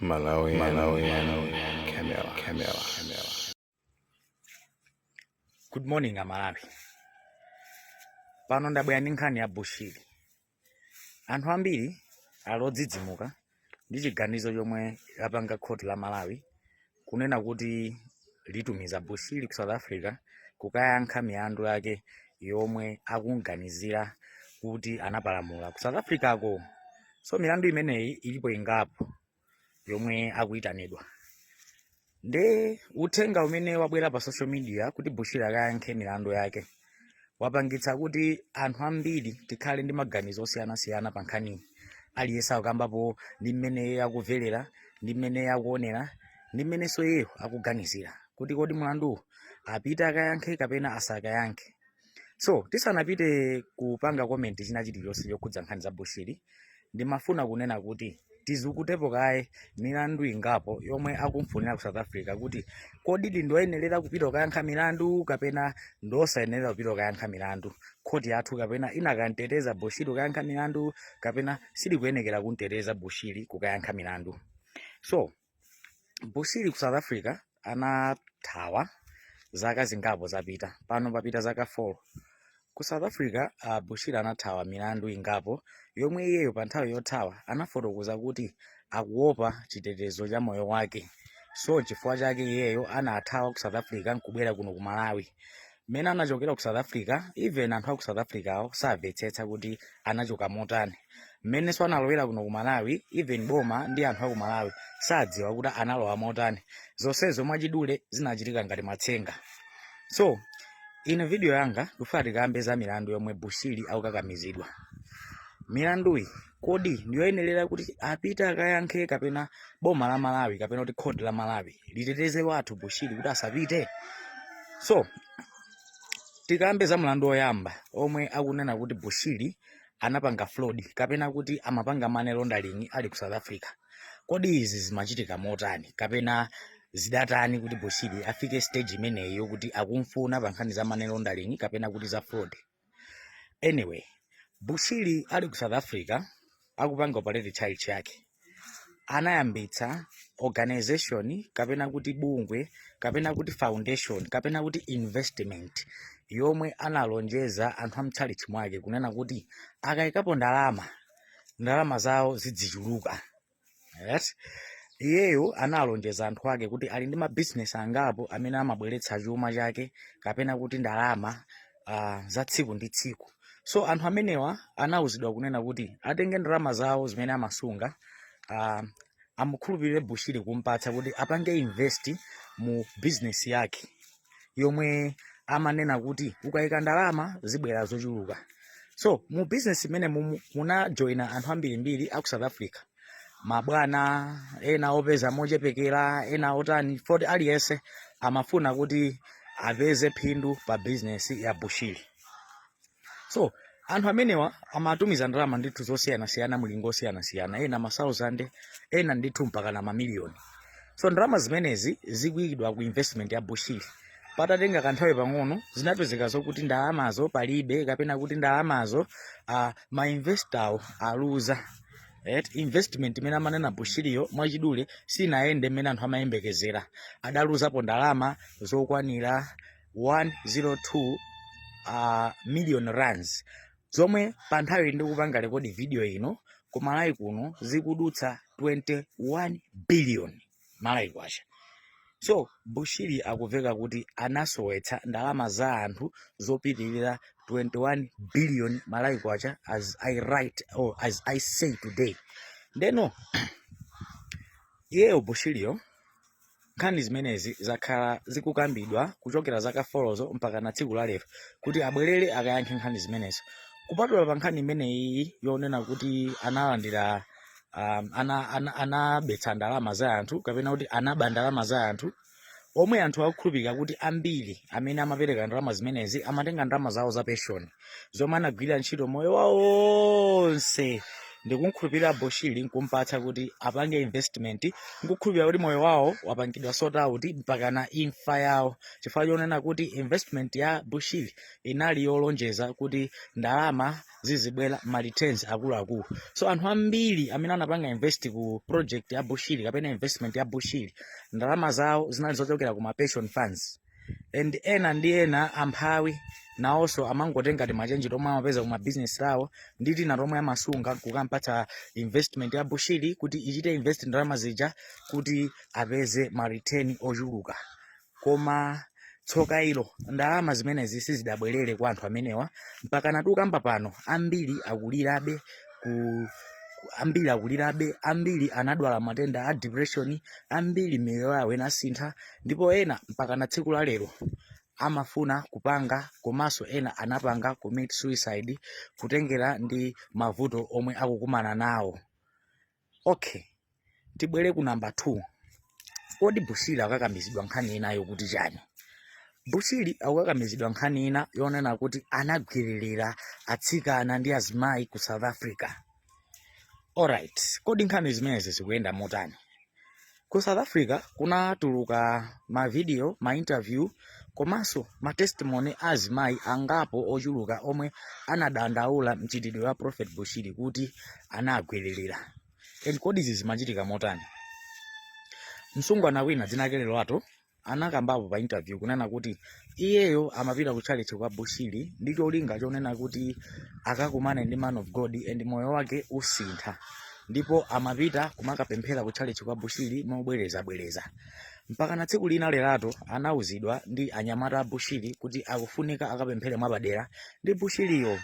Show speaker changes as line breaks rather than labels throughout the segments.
Malawi, Malawi, Camera, Camera, Camera.
Good morning, Amalawi. Pano ndabwera ndi nkhani ya Bushiri. Anthu ambiri ali odzidzimuka ndi chiganizo chomwe lapanga khoti la Malawi kunena kuti litumiza Bushiri ku South Africa kukayankha milandu yake yomwe akumganizira kuti anapalamula ku South Africa ko. So milandu imeneyi ilipo ingapo yomwe akuyitanidwa. Nde uthenga umene wabwera pa social media kuti Bushiri akayankhe milandu yake wapangitsa kuti anthu ambiri tikhale ndi maganizo osiyanasiyana pa nkhaniyi. Aliyense akukambapo ndi mmene iye akumverera, ndi mmene iye akuonera, ndi mmenenso iyeyo akuganizira kuti kodi mlanduwu apite akayankhe kapena asakayankhe. So tisanapite kupanga comment china chilichonse chokhudza nkhani za Bushiri, ndimafuna kunena kuti tizukutepo kaye milandu ingapo yomwe akumfunira ku South Africa, kuti kodi ndi ndoyenerera kupita kukayankha milandu kapena ndosayenerera kupita kukayankha milandu. Khoti yathu kapena inakamteteza Bushiri kukayankha milandu kapena silikuyenekera kumteteza Bushiri kukayankha milandu. So Bushiri ku South Africa anathawa zaka zingapo zapita, pano papita zaka 4. Ku South Africa Bushiri anathawa milandu ingapo yomwe iyeyo pa nthawi yothawa anafotokoza kuti akuopa chitetezo cha moyo wake. So chifukwa chake iyeyo anathawa ku South Africa nkubwera kuno ku Malawi. Mmene anachokera ku South Africa, even anthu aku South Africa awo samvetsetsa kuti anachoka motani. Mmenenso analowera kuno ku Malawi, even boma ndi anthu aku Malawi sadziwa kuti analowa motani. Zonsezo mwachidule zinachitika ngati matsenga. So ine video yanga ndikufuna tikambe za milandu yomwe Bushiri akukakamizidwa. Milanduyi kodi ndiyoyenerera kuti apite akayankhe kapena boma la Malawi kapena kuti khoti la Malawi liteteze wathu Bushiri kuti asapite? So tikambe za mlandu woyamba omwe akunena kuti Bushiri anapanga fraud kapena kuti amapanga money laundering ali ku South Africa. Kodi izi zimachitika motani kapena zidatani kuti Bushiri afike stage imeneyi yokuti akumfuna pa nkhani za money laundering kapena kuti za fraud? Anyway, Bushiri ali ku South Africa akupanga operate church yake, anayambitsa organization kapena kuti bungwe kapena kuti foundation kapena kuti investment yomwe analonjeza anthu amtchalitchi mwake kunena kuti akayikapo ndalama, ndalama zawo zidzichuluka. Yes. Iyeyo analonjeza anthu ake kuti ali ndi mabizinesi angapo amene amabweretsa chuma chake kapena kuti ndalama za tsiku ndi tsiku. So anthu amenewa anawuzidwa kunena kuti atenge ndalama zawo zimene amasunga, amukhulupirire Bushiri kumpatsa kuti apange invest mu business yake yomwe amanena kuti ukayika ndalama zibwera zochuluka. So mu business imene munajoyina anthu ambirimbiri aku South Africa, mabwana ena opeza mochepekera, ena otani, foti aliyense amafuna kuti apeze phindu pa business ya Bushiri. So anthu amenewa amatumiza ndalama ndithu zosiyanasiyana, mlingo osiyanasiyana, ena ma thousand, ena ndithu mpaka na mamiliyoni. So ndalama zimenezi zikuyikidwa ku investment ya Bushiri. Patatenga kanthawi pang'ono zinapezeka zokuti ndalamazo palibe kapena kuti ndalamazo ma investor aluza. Right? Investment imene amanena Bushiriyo mwachidule sinayende mmene anthu amayembekezera. Adaluzapo ndalama zokwanira 102 million rands, zomwe pa nthawi ndikupanga record video ino ku Malawi kuno zikudutsa 21 billion Malawi kwacha. So Bushiri akuveka kuti anasowetsa ndalama za anthu zopitirira 21 billion Malawi kwacha as I write or as I say today. Ndeno iyeyo Bushiriyo, nkhani zimenezi zakhala zikukambidwa kuchokera zaka 4 zo mpaka na tsiku la lero kuti abwerere akayankhe nkhani zimenezo. Kupatula pa nkhani imeneyi yonena kuti analandira anabetsa ndalama za anthu kapena kuti anaba ndalama za anthu, omwe anthu akukhulupirira kuti ambiri amene amapereka ndalama zimenezi amatenga ndalama zawo za pension zomwe anagwirira ntchito moyo wawo wonse. Ndikumkhulupirira Bushiri nkumpatsa kuti apange investment, nkukhulupirira kuti moyo wawo wapangidwa sort out mpakana imfa yawo, chifukwa chonena kuti investment ya Bushiri inali yolonjeza kuti ndalama zizibwera, ma returns akuluakulu. So anthu ambiri amene anapanga invest ku project ya Bushiri kapena investment ya Bushiri, ndalama zawo zinali zochokera ku ma pension funds, and ena ndi ena amphawi nawonso amangotenga timachenji tomwe amapeza ku mabizinesi awo ndi tina tomwe amasunga, kukampatsa investment ya Bushiri kuti ichite invest ndalama zija kuti apeze ma return ochuluka. Koma tsoka ilo, ndalama zimenezi sizidabwerere kwa anthu amenewa mpaka natukamba pano. Ambiri akulirabe ku ambiri akulirabe, ambiri anadwala matenda a depression, ambiri miyoyo yawo inasintha, ndipo ena mpaka na tsiku la lero amafuna kupanga, komanso ena anapanga commit suicide kutengera ndi mavuto omwe akukumana nawo. Okay, tibwere ku number 2. Kodi Bushiri akakamizidwa nkhani inayo kuti chani? Bushiri akukakamizidwa nkhani ina yonena kuti anagwiririra atsikana ndi azimayi ku South Africa. Alright, kodi nkhani zimenezi zikuyenda motani? Ku South Africa kunatuluka ma video, ma interview komanso ma testimony a azimayi angapo ochuluka omwe anadandaula mchitidwe wa Prophet Bushiri kuti anagwiririra. And kodi izi zimachitika motani? Msungwana wina dzina lake Lerato anakambapo pa interview kunena kuti iyeyo amapita ku church kwa Bushiri ndi cholinga chonena kuti akakumane ndi man of God and moyo wake usintha, ndipo amapita kumakapemphera ku church kwa Bushiri mobwerezabwereza, mpaka na tsiku lina Lerato anauzidwa ndi anyamata a Bushiri kuti akufunika akapemphere mwapadera ndi Bushiriyo,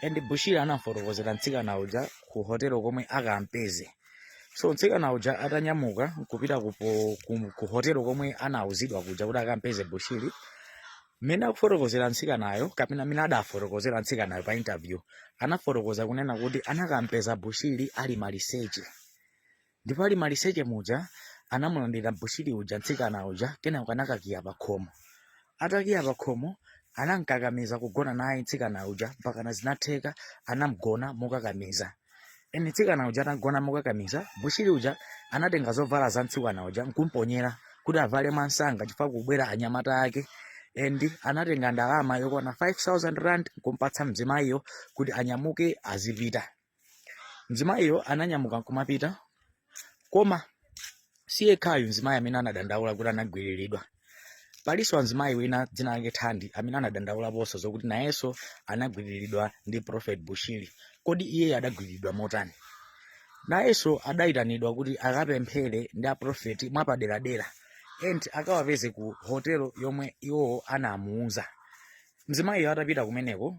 and Bushiri anafotokozera mtsikana uja ku hotelo komwe akampeze. So mtsikana uja atanyamuka kupita ku hotelo komwe anauzidwa kuja kuti akampeze Bushiri, mmene akufotokozera mtsikanayo, kapena mmene adafotokozera mtsikanayo pa interview, anafotokoza kunena kuti anakampeza Bushiri ali maliseche, ndipo ali maliseche muja anamulandira Bushiri uja mtsikana uja. Kenako anakakiya pa khomo. Atakiya pa khomo, anankakamiza kugona naye mtsikana uja mpakana zinatheka, anamgona mokakamiza. Ene mtsikana uja atagona mokakamiza, Bushiri uja anatenga zovala za mtsikana uja nkumponyera kuti avale mwansanga chifukwa kubwera anyamata ake, and anatenga ndalama yokwana 5000 rand nkumpatsa mzimayiyo kuti anyamuke azipita. Mzimayiyo ananyamuka nkumapita. Koma si yekhayo mzimayi amene anadandaula kuti anagwiriridwa. Palinso mzimayi wina dzina lake Thandi amene anadandaulaponso zokuti nayenso anagwiriridwa ndi Prophet Bushiri. Kodi iye adagwiriridwa motani? Nayenso adayitanidwa kuti akapemphere ndi aprofeti mwapaderadera and akawapeze ku hotelo yomwe iwowo anamuuza. Mzimayiyo atapita kumeneko,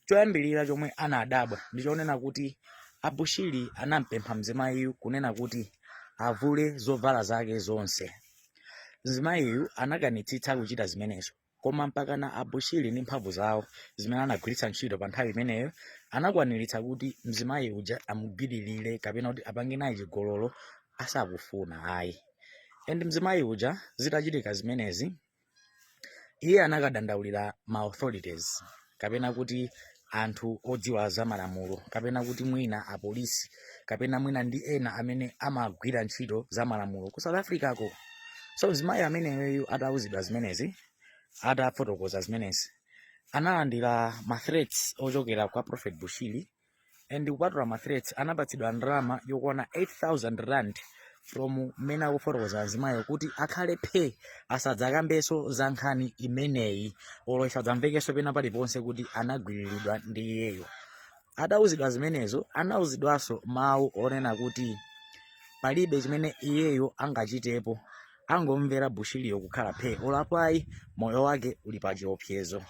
choyambirira chomwe anadabwa ndi chonena kuti abushiri anampempha mzimayiyu kunena kuti avule zovala zake zonse. Mzimayiyu anakanitsitsa kuchita zimenezo, koma mpakana abushiri ndi mphamvu zawo zimene anagwiritsa ntchito pa nthawi imeneyo anakwaniritsa kuti mzimayi uja amugwiririre kapena kuti apange naye chigololo asakufuna ayi. And mzimayi uja zitachitika zimenezi, iye anakadandaulira ma authorities, kapena kuti anthu odziwa za malamulo, kapena kuti mwina apolisi, kapena mwina ndi ena amene amagwira ntchito za malamulo ku South Africa ko. So mzimayi ameneyoyu atauzidwa zimenezi, atafotokoza zimenezi, analandira ma threats ochokera kwa Prophet Bushiri, and kupatula ma threats, anapatsidwa ndalama yokwana 8000 rand from mmene akufotokoza mzimayo kuti akhale phe, asadzakambenso za nkhani imeneyi, olo isadzamvekenso pena paliponse kuti anagwiriridwa ndi iyeyo. Atauzidwa zimenezo, anauzidwanso mawu onena kuti palibe chimene iyeyo angachitepo, angomvera Bushiriyo kukhala phe, olapayi moyo wake uli pa chiopsezo.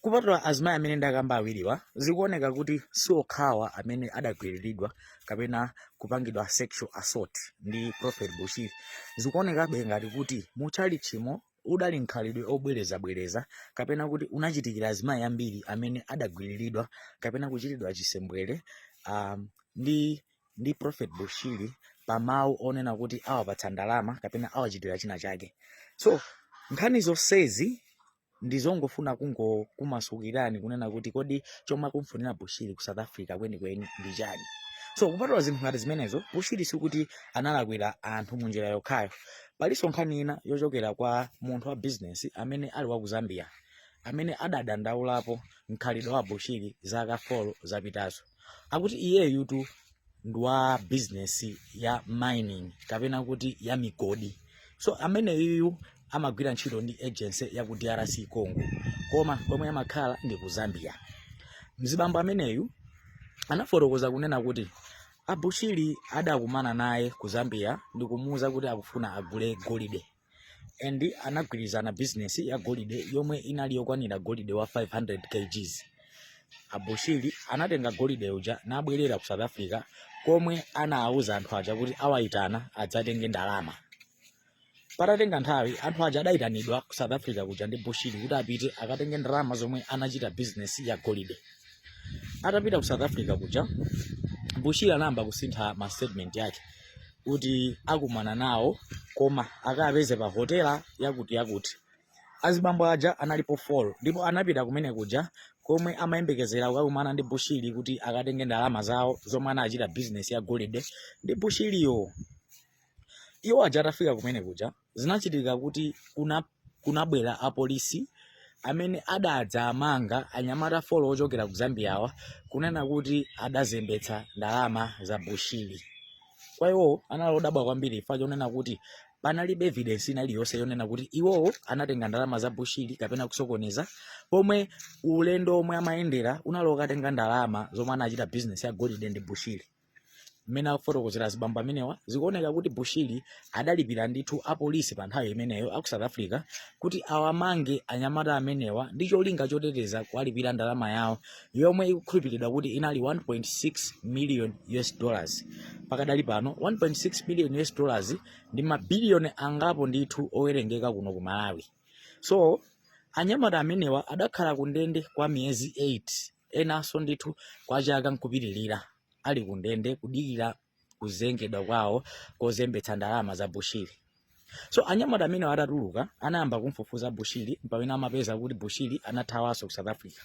Kupatula azimayi amene ndakamba awiriwa, zikuoneka kuti si okhawa amene adagwiriridwa kapena kupangidwa sexual assault ndi Prophet Bushiri. Zikuonekabe ngati kuti mutchalichimo udali mkhalidwe obwerezabwereza, kapena kuti unachitikira azimayi ambiri amene adagwiriridwa kapena kuchitidwa chisembwere ndi Prophet Bushiri pa mawu onena kuti awapatsa ndalama kapena awachitira china chake. So nkhani zonsezi Ndizongofuna kungokumasukirani kunena kuti kodi chomwe akumfunira Bushiri ku South Africa kwenikweni ndi chani? So kupatula zinthu ngati zimenezo, Bushiri sikuti analakwira anthu munjira yokhayo. Palinso nkhani ina yochokera kwa munthu wa business amene ali wa ku Zambia, amene adadandaulapo mkhalidwe wa Bushiri zaka 4 zapitazo. Akuti iyeyutu ndi wa business ya mining kapena kuti ya migodi. So ameneyuyu amagwira ntchito ndi agency ya ku DRC Congo, koma komwe amakhala ndi ku Zambia. Mzibambo ameneyu anafotokoza kunena kuti abushiri adakumana naye ku Zambia ndi kumuwuza kuti akufuna agule golide, and anagwirizana business ya golide yomwe inali yokwanira golide wa 500 kgs. Abushiri anatenga golide uja nabwerera ku South Africa, komwe anawuza anthu aja kuti awayitana adzatenge ndalama. Patatenga nthawi, anthu aja adayitanidwa ku South Africa kuja ndi Bushiri kuti apite akatenge ndalama zomwe anachita business ya golide. Atapita ku South Africa kuja, Bushiri anayamba kusintha ma statement yake kuti akumana nawo koma akapeze pa hotela yakuti yakuti. Azibambo aja analipo 4, ndipo anapita kumene kuja komwe amayembekezera kukakumana ndi Bushiri kuti akatenge ndalama zawo zomwe anachita business ya golide ndi Bushiriyo. Iwo aja atafika kumene kuja, zinachitika kuti kunabwera apolisi amene adadzamanga anyamata 4 ochokera ku Zambiawa, kunena kuti adazembetsa ndalama za Bushiri. Kwa iwo anali odabwa kwambiri chifukwa chonena kuti panalibe evidence ina iliyonse yonena kuti iwowo anatenga ndalama za Bushiri kapena kusokoneza, pomwe ulendo omwe amayendera unali okatenga ndalama zomwe anachita business ya golide ndi Bushiri. Mmene akufotokozera azibambo amenewa, zikuoneka kuti Bushiri adalipira ndithu apolisi pa nthawi imeneyo aku South Africa kuti awamange anyamata amenewa ndi cholinga choteteza kuwalipira ndalama yawo yomwe ikukhulupiridwa kuti inali 1.6 million US dollars. Pakadali pano 1.6 million US dollars ndi mabiliyoni angapo ndithu owerengeka kuno ku Malawi. So anyamata amenewa adakhala ku ndende kwa miyezi 8, enanso ndithu kwa chaka nkupitirira, ali ku ndende kudikira kuzengedwa kwawo kozembetsa ndalama za Bushiri. So anyamata amenewa atatuluka, anayamba kumfufuza Bushiri, pamene amapeza kuti Bushiri anathawanso ku South Africa.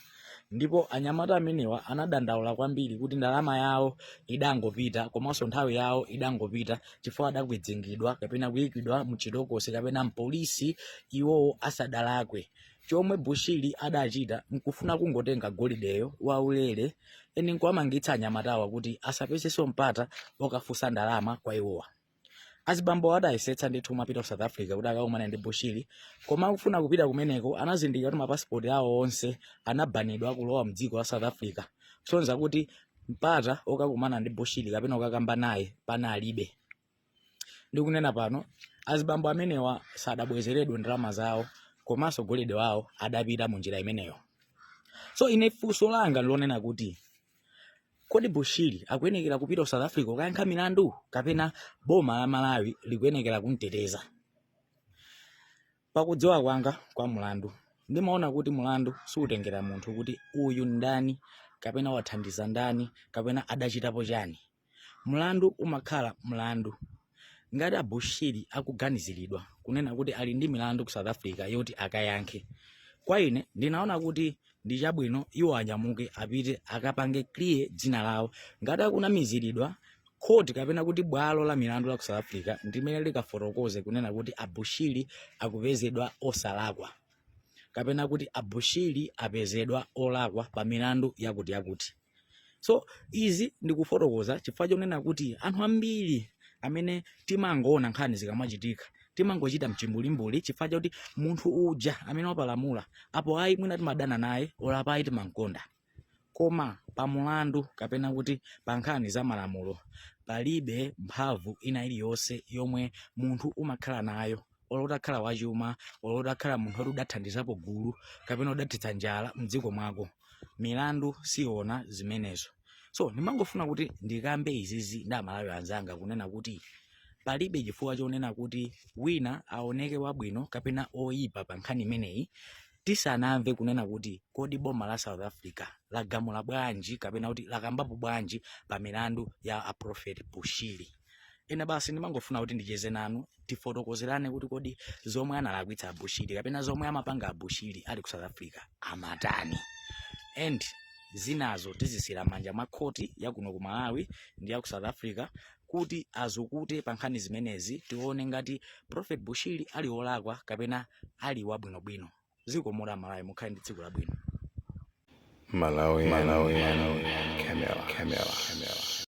Ndipo anyamata amenewa anadandaula kwambiri kuti ndalama yawo idangopita komanso nthawi yawo idangopita, chifukwa adakwedzengedwa kapena kuyikidwa mchitokosi kapena mpolisi iwowo asadalakwe. Chomwe Bushiri adachita nkufuna kungotenga golideyo waulere eni nkuwamangitsa anyamatawa kuti asapezenso mpata okafunsa ndalama kwa iwowa. Azibambo adayesetsa ndithu kumapita ku South Africa kuti akakumane ndi Bushiri, koma akufuna kupita kumeneko anazindikira kuti mapasipoti awo onse anabanidwa kulowa mdziko la South Africa, kusonyeza kuti mpata okakumana ndi Bushiri kapena okakamba naye panalibe. Ndikunena pano, azibambo amenewa sadabwezeredwe ndalama zawo, komanso golide wawo adapita mu njira imeneyo. So ine funso langa ndilonena kuti kodi Bushiri akuyenekera kupita ku South Africa kukayankha milandu, kapena boma la Malawi likuyenekera kumteteza? Pakudziwa kwanga kwa mulandu, ndimaona kuti mulandu siutengera munthu kuti uyu ndani kapena wathandiza ndani kapena adachitapo chani. Mlandu umakhala mlandu. Ngati abushiri akuganiziridwa kunena kuti ali ndi milandu ku South Africa yoti akayankhe, kwa ine ndinaona kuti ndi chabwino iwo anyamuke apite akapange clear dzina lawo. Ngati akunamiziridwa, court kapena kuti bwalo la milandu la ku South Africa ndimene likafotokoze kunena kuti abushiri akupezedwa osalakwa kapena kuti abushiri apezedwa olakwa pa milandu yakuti yakuti. So izi ndikufotokoza chifukwa chonena kuti anthu ambiri amene timangoona nkhani zikamachitika timangochita mchimbulimbuli, chifukwa chakuti munthu uja amene wapalamula apo ayi mwina timadana naye, olo ayi timamkonda. Koma pa mulandu kapena kuti pa nkhani za malamulo, palibe mphamvu ina iliyonse yomwe munthu umakhala nayo, olo utakhala wachuma, olo utakhala munthu oti udathandizapo gulu kapena udathetsa njala mdziko mwako. Milandu siona zimenezo. So ndimangofuna kuti ndikambe izizi ndi Amalawi anzanga kunena kuti palibe chifukwa chonena kuti wina aoneke wabwino kapena oyipa pa nkhani imeneyi tisanamve kunena kuti kodi boma la South Africa lagamula bwanji kapena kuti lakambapo bwanji pa milandu ya a Prophet Bushiri. Ine basi ndimangofuna kuti ndicheze nanu, tifotokozerane kuti kodi zomwe analakwitsa Abushiri kapena zomwe amapanga Abushiri ali ku South Africa amatani, and zinazo tizisiyira m'manja mwa khoti yakuno ku Malawi ndi ya ku South Africa kuti azukute pa nkhani zimenezi, tione ngati Prophet Bushiri ali wolakwa kapena ali wabwinobwino. Zikomo Malawi, mukhale ndi tsiku labwino.
Malawi, Malawi, Camera, Camera, Camera.